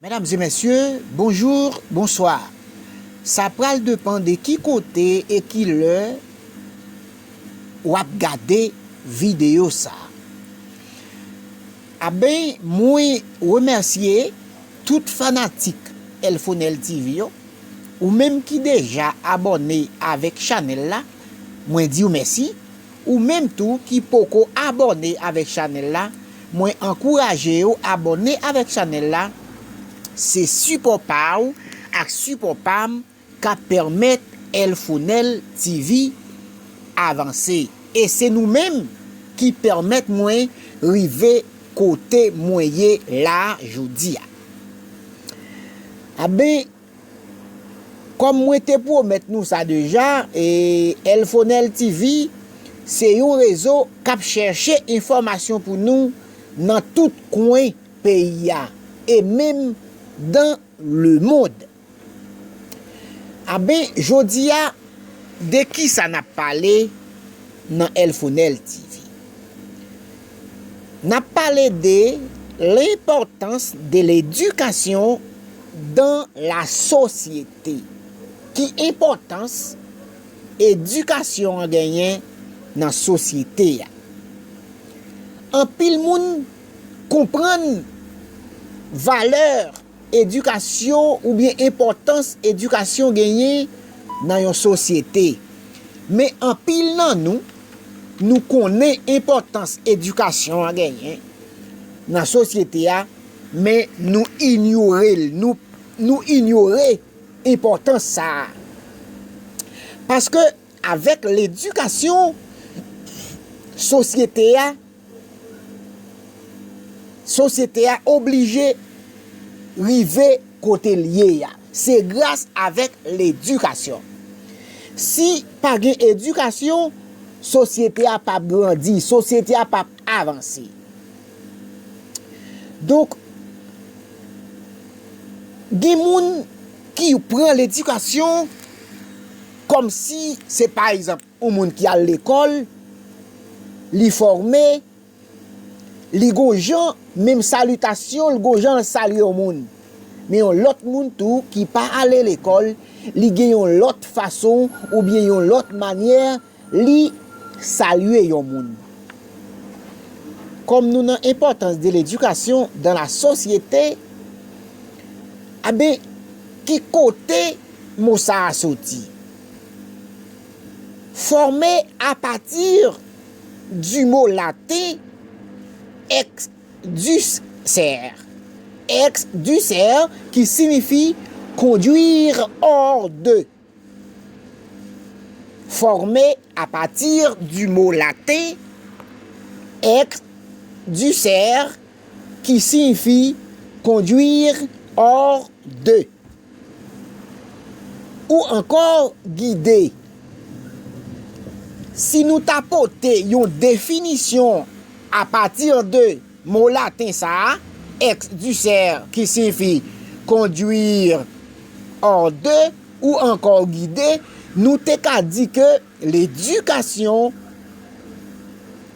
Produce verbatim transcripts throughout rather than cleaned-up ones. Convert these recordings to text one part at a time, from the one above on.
Medam e mesye, bonjou, bonswa. Sa pral depann de ki kote e ki lè w ap gade videyo sa. Aben, mwen remèsye tout fanatik Elfonel T V yo. Ou menm ki deja abòne avèk chanèl la, mwen di w mèsi. Ou menm tou ki poko abòne avèk chanèl la, mwen ankouraje w abòne avèk chanèl la. Se sipò pa w ak sipò pa m k ap pèmèt Elfonel T V avanse. E se nou menm ki pèmèt mwen rive kote mwen ye la jodi a. Aben, kòm mwen te pwomèt nou sa deja, e Elfonel T V se yon rezo k ap chèche enfòmasyon pou nou nan tout kwen peyi a, e menm dans le monde. Aben, jodi a, de kisa n ap pale nan Elfonel T V? N ap pale de l'importance de l'éducation dans la société. Ki enpòtans edikasyon an genyen nan sosyete a? Anpil moun konprann valè edikasyon oubyen enpòtans edikasyon genyen nan yon sosyete. Men anpil nan nou, nou konnen enpòtans edikasyon an genyen nan sosyete a, men nou inyore l, nou, nou inyore enpòtans sa a. Paske avèk ledikasyon, sosyete a, sosyete a oblije rive kote l ye a. Se gras avèk ledikasyon. Si pa gen edikasyon, sosyete a p ap grandi, sosyete a p ap avanse. Donk, gen moun ki pran ledikasyon kòmsi se, pa egzanp, yon moun ki al lekòl, li fòme, li gon jan, menm salitasyon l gon jan l salye yon moun. Men yon lòt moun tou ki pa ale lekòl, li gen yon lòt fason oubyen yon lòt manyè li salye yon moun. Kòm nou nan enpòtans de ledikasyon dans la société, aben, ki kote mo sa a soti? Formé à partir du mot latin ex ducer. Ex ducer, qui signifie conduire hors de. Formé à partir du mot latin ex ducer, qui signifie conduire hors de. Ou ankò gide. Si nou ta pote yon definisyon apati de mo laten sa a, ex ducer, ki siyifi conduire hors de, ou ankò gide, nou te ka di ke l'éducation,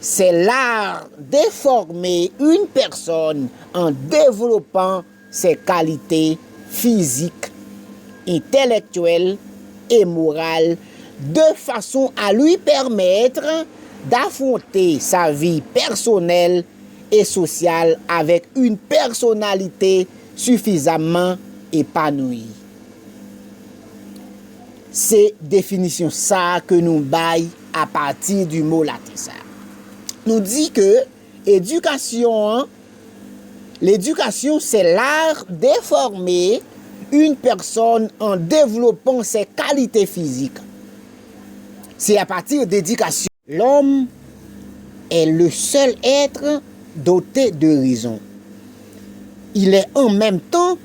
c'est l'art de former une personne en développant ses qualités physiques, intellectuelles et morales de façon à lui permettre d'affronter sa vie personnelle et sociale avec une personnalité suffisamment épanouie. Se definisyon sa a ke nou bay apati di mo laten sa a. Nou di ke edikasyon an, l'éducation, c'est l'art de former une personne en développant ses qualités physiques. C'est à partir d'éducation. L'homme est le seul être doté de raison. Il est en même temps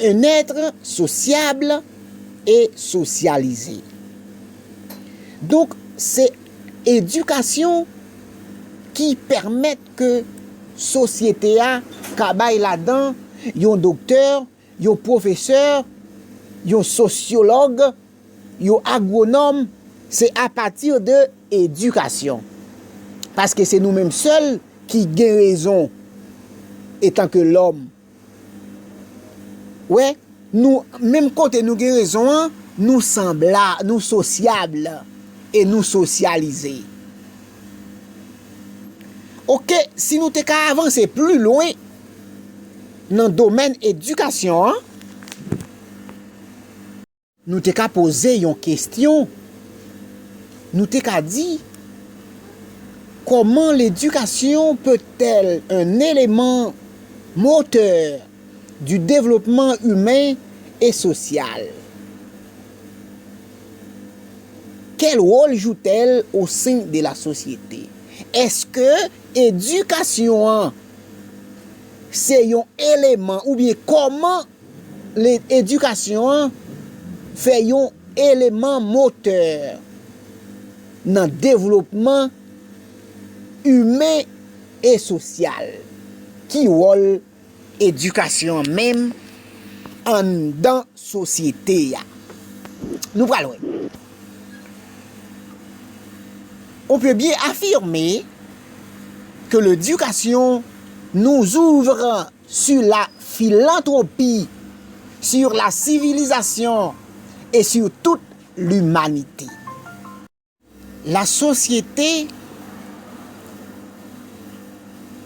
un être sociable et socialisé. Donk, se edikasyon ki pèmèt ke sosyete a ka bay ladan yon doktè, yon pwofesè, yon sosyològ, yon agwonòm, se apati de edikasyon. Paske se nou menm sèl ki gen rezon etanke lòm. Wè, nou, menm kote nou gen rezon an, nou sanbla, nou sosyab e nou sosyalize. Oke, si nou te ka avanse pli lwen nan domèn edikasyon an, nou te ka poze yon kesyon. Nou te ka di, comment l'éducation peut-elle un élément moteur du développement humain et social? Quel rôle joue-t-elle au sein de la société? Èske edikasyon an se yon eleman oubyen kòman edikasyon an fè yon eleman motè nan devlopman imen e sosyal? Ki wòl edikasyon an menm anndan sosyete a? Nou pral wè. On peut bien affirmer que l'éducation nous ouvre sur la philanthropie, sur la civilisation et sur toute l'humanité. La société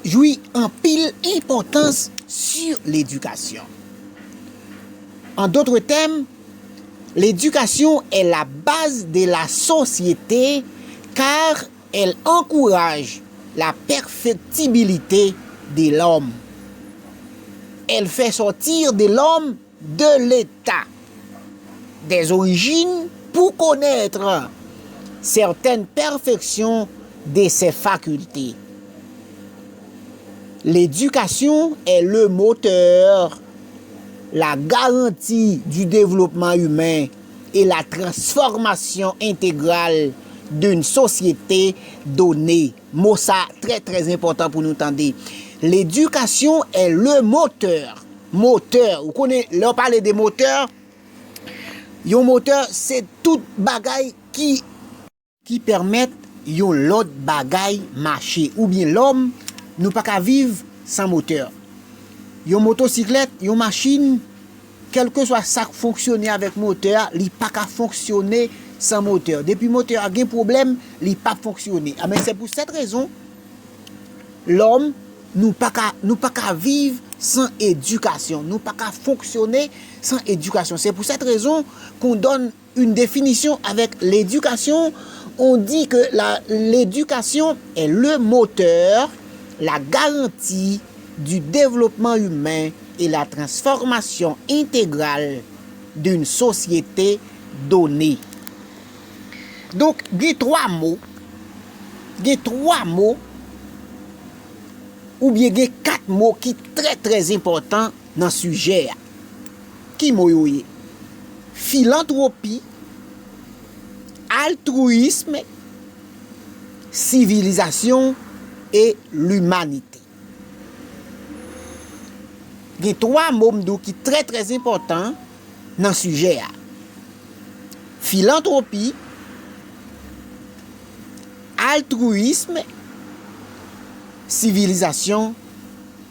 jwi anpil enpòtans sur l'éducation. En d'autres termes, l'éducation est la base de la société car elle encourage la perfectibilité de l'homme. Elle fait sortir de l'homme de l'état des origines pour connaître certaines perfections de ses facultés. L'éducation est le moteur, la garantie du développement humain et la transformation intégrale d'une société donnée. Mo sa trè, trè enpòtan pou nou tande. L'éducation est le moteur. Motè, ou konnen, lè w pale de motè, yon motè, se tout bagay ki, ki pèmèt yon lòt bagay mache. Oubyen lòm, nou pa ka viv san motè. Yon motosiklèt, yon machin, kèlkeswa sa k fonksyone avèk motè a, li pa ka fonksyone san motè. Depi motè a gen pwoblèm, li p ap fonksyone. Enben, se pou sèt rezon, lòm, nou pa ka, nou pa ka viv san edikasyon. Nou pa ka fonksyone san edikasyon. C'est pour cette raison qu'on donne une définition avec l'éducation. On dit que la, l'éducation est le moteur, la garantie du développement humain et la transformation intégrale d'une société donnée. Donk, gen twa mo, gen twa mo, oubyen gen kat mo ki trè, trè enpòtan nan sijè a. Ki mo yo ye? Filantwopi, altruisme, sivilizasyon e limanite. Gen twa mo m di w ki trè, trè enpòtan nan sijè a. Filantwopi, altruisme, sivilizasyon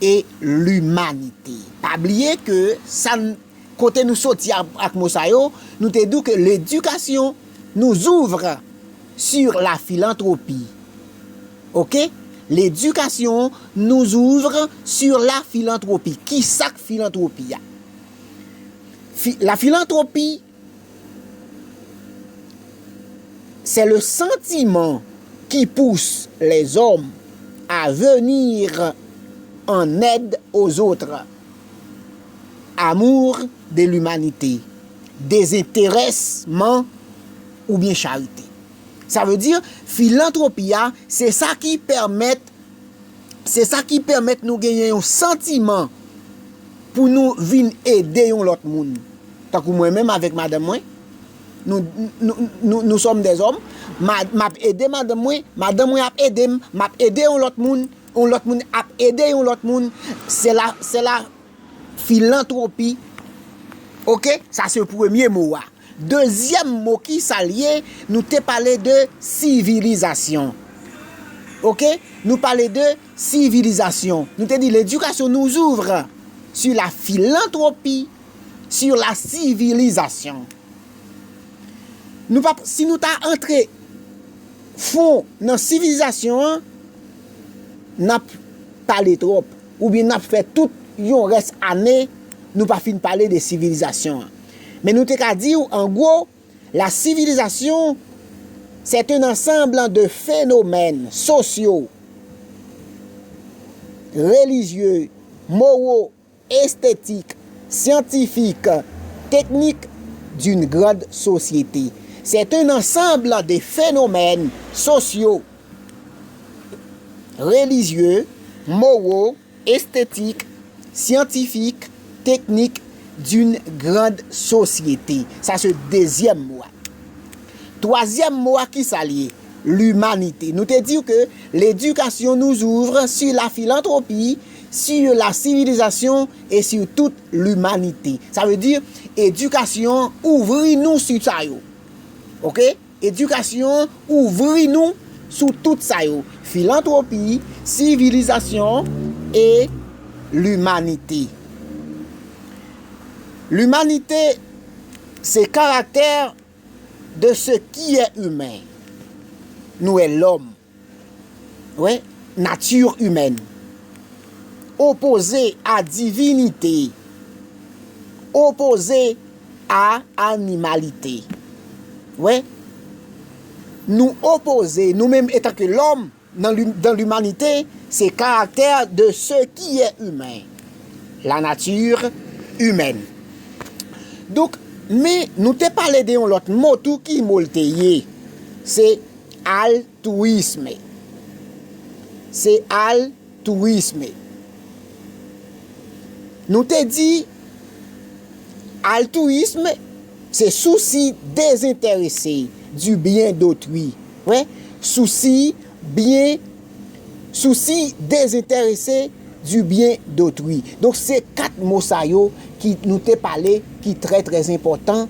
e limanite. Pa bliye ke sa n, kote nou soti ak, ak mo sa yo, nou te di w ke l'éducation nous ouvre sur la philanthropie. Oke? L'éducation nous ouvre sur la philanthropie. Ki sa k filantwopi a? Fi-, la philanthropie, c'est le sentiment qui pousse les hommes à venir en aide aux autres. Amour de l'humanité, désintéressement oubyen charité. Sa vle di, filantwopi a, se sa ki pèmèt, se sa ki pèmèt nou genyen yon santiman pou nou vin ede yon lòt moun. Tankou mwen menm avèk madanm mwen, nou, nou, nou, nou sommes des hommes, ma-, m ap ede madanm mwen, madanm mwen ap ede m, m ap ede yon lòt moun, yon lòt moun ap ede yon lòt moun. Se la, se la filantwopi. Oke? Sa se premye mo a. Dezyèm mo ki sa l ye, nou te pale de sivilizasyon. Oke? Nou pale de sivilizasyon. Nou te di l'éducation nous ouvre sur la philanthropie, sur la civilisation. Nou pa, si nou ta antre fon nan sivilizasyon an, n ap pale twòp, oubyen n ap fè tout yon rès ane, nou pa fin pale de sivilizasyon an. Men nou te ka di w, an gwo, la civilisation, c'est un ensemble de phénomènes sociaux, religieux, moraux, esthétiques, scientifiques, techniques d'une grande société. C'est un ensemble de phénomènes sociaux, religieux, moraux, esthétiques, scientifiques, techniques d'une grande société. Sa se dezyèm mo a. Twazyèm mo a, ki sa l ye? Limanite. Nou te di w ke ledikasyon nous ouvre sur la philanthropie, sur la civilisation et sur toute l'humanité. Sa vle di, edikasyon ouvri nou sou sa yo. Oke? Edikasyon ouvri nou sou tout sa yo. Filantwopi, sivilizasyon e limanite. Limanite, se karaktè de ce qui est humain. Nou wè lòm. Wi, nature humaine. Opposé à divinité. Opposé à animalité. Wi. Nou opoze, nou menm etan ke lòm, nan lim-, dans l'humanité, se karaktè de ce qui est humain. La nature humaine. Donk, men nou te pale de yon lòt mo tou, ki mo l te ye? Se altruisme. Se altruisme. Nou te di, altruisme, se souci désintéressé du bien d'autrui. Wi, souci bien, souci désintéressé du bien d'autrui. Donk, se kat mo sa yo ki nou te pale, ki trè, trè enpòtan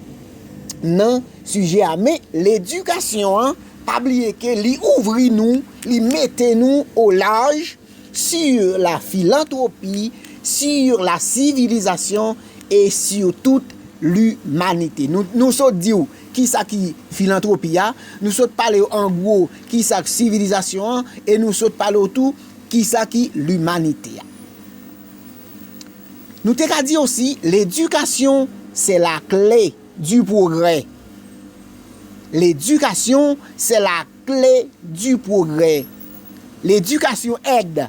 nan sijè a. Men, ledikasyon an, pa bliye ke li ouvri nou, li mete nou au large sur la philanthropie, sur la civilisation et sur toute l'humanité. Nou, nou sot di w kisa ki filantwopi a, nou sot pale w an gwo kisa k sivilizasyon an, e nou sot pale w tou kisa ki limanite a. Nou te ka di osi, l'éducation, c'est la clé du progrès. L'éducation, c'est la clé du progrès. L'éducation aide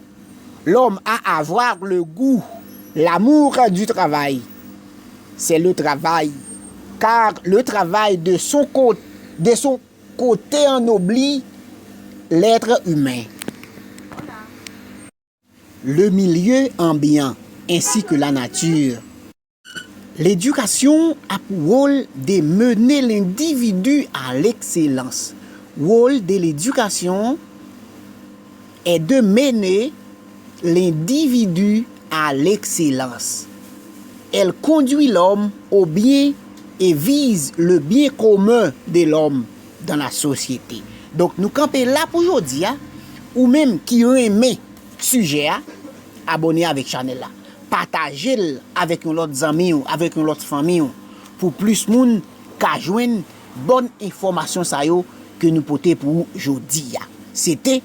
l'homme à avoir le goût, l'amour du travail. C'est le travail, car le travail de son cô-, de son côté ennoblit l'être humain. Le milieu ambiant ainsi que la nature. Ledikasyon a pou wòl de mener l'individu à l'excellence. Wòl de ledikasyon est de mener l'individu à l'excellence. Elle conduit l'homme au bien et vise le bien commun de l'homme dans la société. Donk, nou kanpe la pou jodi a. Ou menm ki renmen sijè a, abòne avèk chanèl la. Pataje l avèk yon lòt zanmi w, avèk yon lòt fanmi w, pou plis moun ka jwenn bòn enfòmasyon sa yo ke nou pote pou ou jodi a. Se te